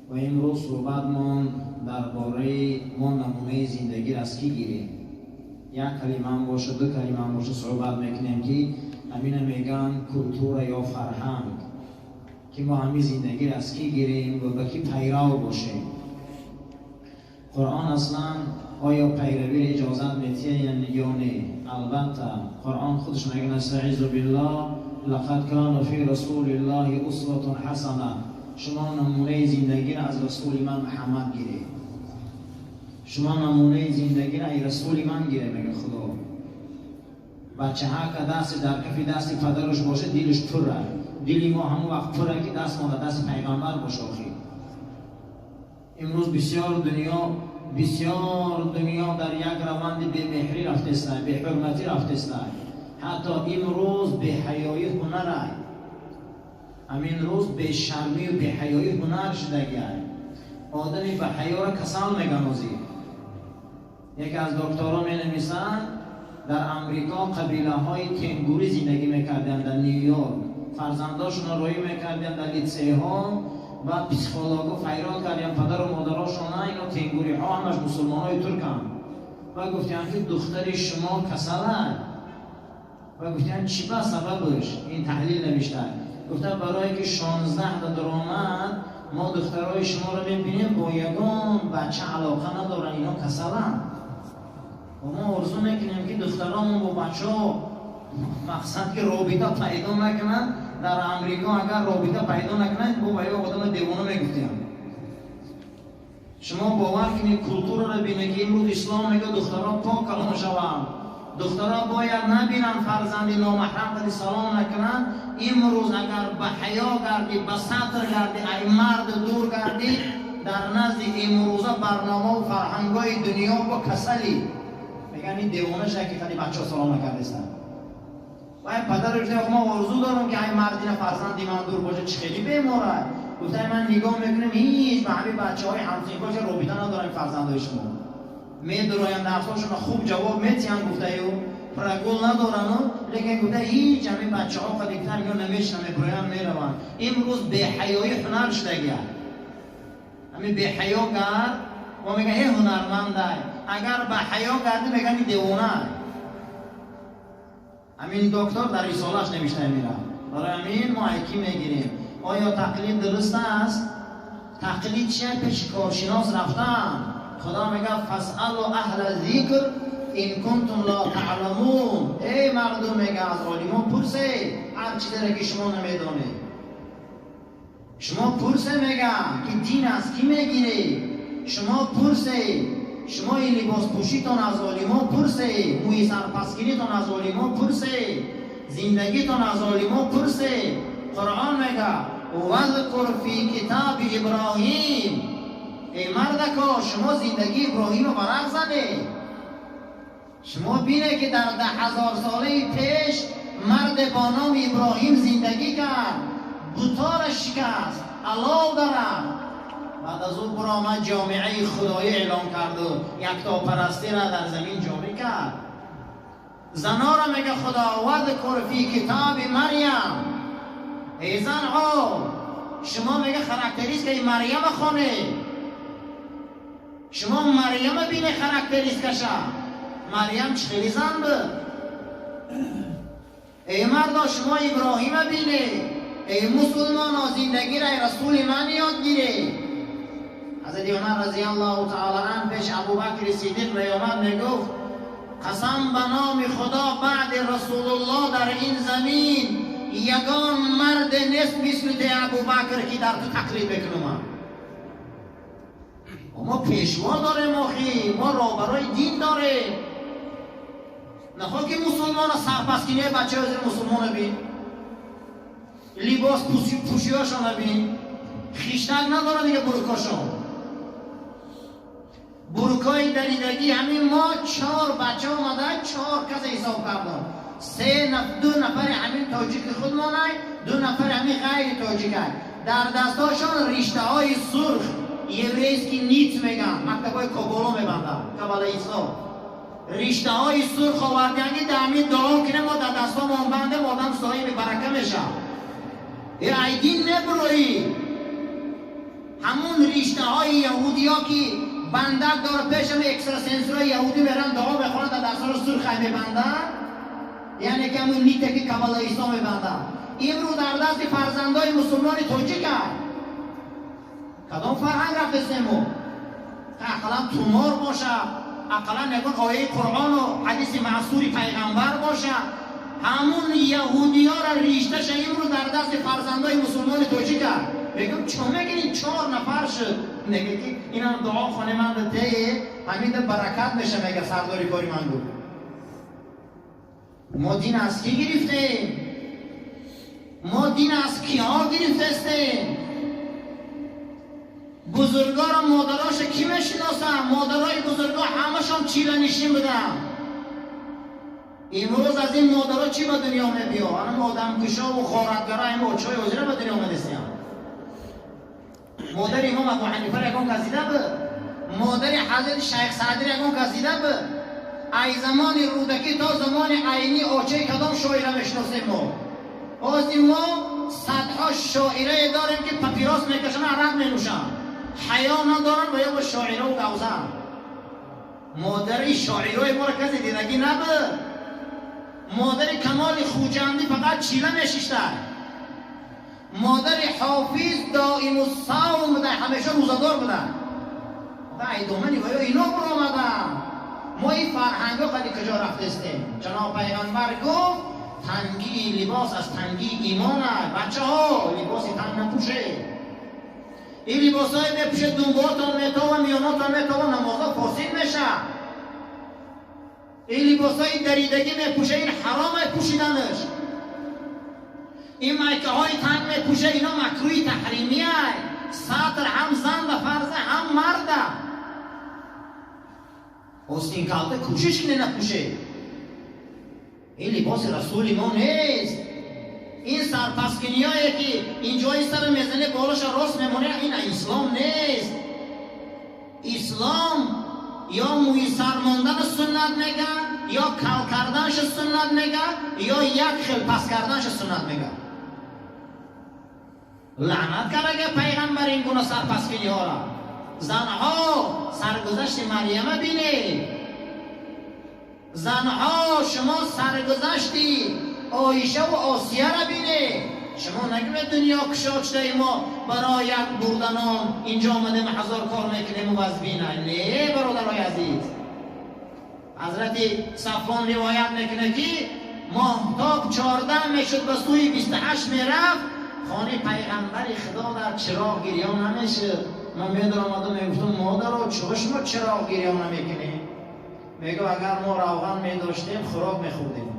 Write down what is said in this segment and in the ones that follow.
Ва имрӯз суҳбатмон дар бораи мо намунаи зиндагиро аз кӣ гирем. Як калимаам боша, ду калимаам боша, суҳбат мекунем, ки ҳамина мегӯянд культура ё фарҳанг, ки мо ҳамин зиндагиро аз кӣ гирем ва ба кӣ пайрав бошем. Қуръон аслан оё пайравиро иҷозат метиҳад ё не? Албатта, Қуръон худаш мегӯяд: астаизу биллоҳ, лақад кана фи расулиллоҳи усватун ҳасана. Шумо намунаи зиндагиро аз расули ман Муҳаммад гиред. Шумо намунаи зиндагиро ай расули ман гиред, мегӯяд Худо. Бачаҳа ка дасти дар кафи дасти падараш бошад, дилаш пурра. Дили мо ҳамон вақт пурра, ки дастмон дар дасти пайғамбар боша. Охир имрӯз бисёр дунё дар як раванди бемеҳрӣ рафтеста, беҳурматӣ рафтеста. Ҳатто имрӯз беҳаёӣ ҳунарай. Ҳамин рӯз бешармию беҳаёӣ ҳунар шудагиай. Одами ба ҳаёра касал меган. Озир яке аз докторо менависанд, дар Амрико қабилаҳои кенгурӣ зиндагӣ мекарданд, дар Ню-Йорк фарзандошонро роҳӣ мекарданд дар литсейҳо ва психолого файрод карданд падару модарошона. Ино кенгуриҳо ҳамаш мусулмонҳои турканд ва гуфтанд, ки духтари шумо касалай. Ва гуфтанд, чӣ ба сабабаш? Ин таҳлил навишта. Гуфтанд, барое ки 16 даромад, мо духтарои шуморо мебинем, бо ягон бача алоқа надоранд, ино касаланд. Ва мо орзу мекунем, ки духтаромон бо бачаҳо, мақсад ки робита пайдо накунанд. Дар Амрико агар робита пайдо накунанд, бо ё одама девона мегуфтем. Шумо бовар кунед, культураро бинед, ки имрӯз ислом мегӯяд, духтаро пок калон шаванд, духтаро бояд набинанд, фарзанди номаҳрам қади салом накунанд. Имрӯз агар ба ҳаё гардӣ, ба сатр гардӣ, ай мард дур гардӣ, дар назди имрӯза барномаву фарҳангҳои дунё бо касалӣ мегӯянд, ин девона шуда, ки қади бачаҳо салом накардестанд. Вай падар гуфта, мо орзу дорам, ки ай мардина фарзанди ман дур бошад, чӣ хеле бемора. Гуфта, ман нигоҳ мекунам, ҳеҷ ба ҳамин бачаҳои ҳамсинфоша робита надорам. Фарзандои шумо медуроянд, дарсҳошонро хуб ҷавоб метиҳанд, гуфтаю, прогул надорану, лекин, гуфта, ҳеҷ ҳамин бачаҳо қадиктар ё намешна, мебуроянд, мераванд. Имрӯз беҳаёӣ ҳунар шудагия. Ҳамин беҳаё гард, мо мегӯям, э, ҳунармандай. Агар ба ҳаё гардӣ, мегӯянд, ин девона. Ҳамин доктор дар рисолааш навишта мера. Барои ҳамин мо айкӣ мегирем? Оё тақлид дуруст аст? Тақлид чия? Пеши коршинос рафтан. Худо мегӯяд: фасъалу аҳла зикр ин кунтум ла таъламун. Эй мардум, мега, аз олимон пурсе ҳар чизере ки шумо намедонед. Шумо пурсе, мега, ки дин аз кӣ мегиред. Шумо пурсе, шумо ин либоспӯшитон аз олимон пурсе, мӯи сарпаскиритон аз олимон пурсе, зиндагитон аз олимон пурсе. Қуръон мега: вазкур фи китоби Иброҳим. Эй мардако, шумо зиндагии Иброҳимро варақ занед. Шумо бинед, ки дар 10 000 солаи пеш марде бо номи Иброҳим зиндагӣ кард, бутора шикаст, алов дарад. Баъд аз ӯ биромад, ҷомеаи худоӣ эълон карду яктопарастиро дар замин ҷорӣ кард. Занора мега Худо: вазкур фи китоби Марьям. Эй занҳо, шумо, мега, характеристикаи Марьяма хонед. Шумо Марьяма бине, характеристикаша. Марьям чӣ хели зан буд? Эй мардо, шумо Иброҳима бинед. Эй мусулмоно, зиндагиро расули ман ёд гиред. Ҳазрати Умар разиаллоҳу таала ан пеш Абубакри Сидиқ меомад, мегуфт: қасам ба номи Худо, баъди Расулуллоҳ дар ин замин ягон марде нест мисли те, Абубакр, ки дар ту тақлид мекунам. Мо пешво дорем, охи мо роҳбарои дин дорем. Нахоҳ ки мусулмона сарпаскине. Бачаҳои зир мусулмона бин, либос пӯшиҳошона бин, хиштак надора дига, бурукошон бурукои даридагӣ. Ҳамин мо чор бача омада, чор каса ҳисоб кардам: се, ду нафари ҳамин тоҷики худмонай, ду нафари ҳамин ғайри тоҷикай. Дар дастошон риштаҳои сурх, еврейский нить меган, мактабҳои коболо мебанданд, кабалаисо. Риштаҳои сурх овардианги, дар ҳамин дуо кинем, мо дар дастомон бандем, одам соҳиби барака мешавад. Э, айдин мебуроӣ. Ҳамун риштаҳои яҳудиё ки бандак дора, пешам экстрасенсорои яҳудӣ меран, дуо мехонанд, дар дастҳоро сурхай мебанданд, яъне ки ҳамун ните ки кабалаисто мебанданд, имрӯз дар дасти фарзандои мусулмони тоҷика. Кадом фарҳанг рафтестем мо? Ақаллан тумор боша, ақаллан ягон ояи Қуръону ҳадиси маъсури пайғамбар боша. Ҳамун яҳудиёра ришташа имрӯз дар дасти фарзандои мусулмони тоҷика. Мегӯм, чо мегирин, 4 нафар шуд. Мега ки инам дуо хоне ман тее, ҳаминда баракат меша, мега сардори кори ман гуфт. Мо дин аз кӣ гирифтем? Мо дин аз киҳо гирифтестем? Бузургоро, модароша кӣ мешиносам? Модарои бузурго ҳамашон чиланишин буданд. Имрӯз аз ин модаро чӣ ба дунё мебиё? Анам одамкушову ғоратгара, ин очҳои ҳозира ба дунё омадестиям. Модари имом Абу Ҳанифа ягон кас дида буд? Модари ҳазрати Шайх Саъдиро ягон кас дида буд? Ай замони Рӯдакӣ то замони Айнӣ очаи кадом шоира мешиносем мо? Ҳозир мо садҳо шоирае дорем, ки папирос мекашанд, арақ менӯшанд, ҳаё надоранд ва ё бо шоираву гавзан. Модари шоирои моро касе дидагӣ набуд. Модари Камоли Хуҷандӣ фақат чила мешишта. Модари Ҳофиз доиму савм буда, ҳамеша рӯзадор буда. Ай домани ва ё ино буромаданд. Мо ин фарҳангҳо қади куҷо рафтестем? Ҷаноб пайғамбар гуфт: тангии либос аз тангии имон аст. Бачаҳо, либоси танг напӯшед. Ин либосҳое мепӯшед, думботон метова, миёнотон метова, намозо фосид мешавад. Ин либосҳои даридагӣ мепӯша, ин ҳаром пӯшиданаш. Ин майкаҳои танг мепӯша, ино макрӯҳи таҳримия. Сатр ҳам занда фарза, ҳам марда. Остинкалта кӯшиш кунед, напӯшед. Ин либоси расули мо нест. Ин сарпаскиниҳое ки инҷои сара мезане, болоша рост мемоне, ин ислом нест. Ислом ё мӯи сар мондана суннат мега, ё кал карданша суннат мега, ё як хел пас карданша суннат мега. Лаънат карага пайғамбар ин гуна сарпаскиниҳоро. Занҳо, саргузашти Марьяма бинед. Занҳо, шумо саргузашти Оишаву Осияра бинед. Шумо нагӯед, дунё кушод шудаи, мо барои як бурданон инҷо омадем, ҳазор кор мекунему вазбина. Не, бародарои азиз, ҳазрати Сафвон ривоят мекунад, ки моҳтоб 14 мешуд, ба сӯи 28 мерафт, хонаи пайғамбари Худо дар чироғ гирён намешуд. Ман медаромадам, мегуфтам: модаро, чаро шумо чироғ гирён намекунед? Мегӯ: агар мо равған медоштем, хӯрок мехӯрдем.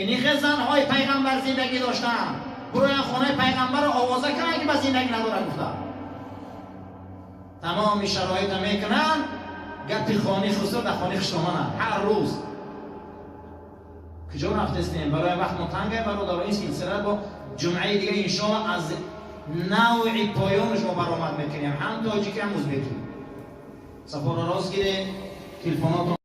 Инихе занҳои пайғамбар зиндагӣ доштанд. Буроян, хонаи пайғамбарро овоза кунанд, ки ба зиндагӣ надорад гуфта. Тамоми шароита мекунанд, гапи хони хусур дар хони хушдомана ҳар рӯз. Куҷо рафтестем? Барои вақт мо танга, бародаро. Ин силсила бо ҷумъаи дига, иншоалло, аз навъи поёнаш мо баромад мекунем, ҳам тоҷикӣ, ҳам узбекӣ. Сафоро рост гиред, телефонотон.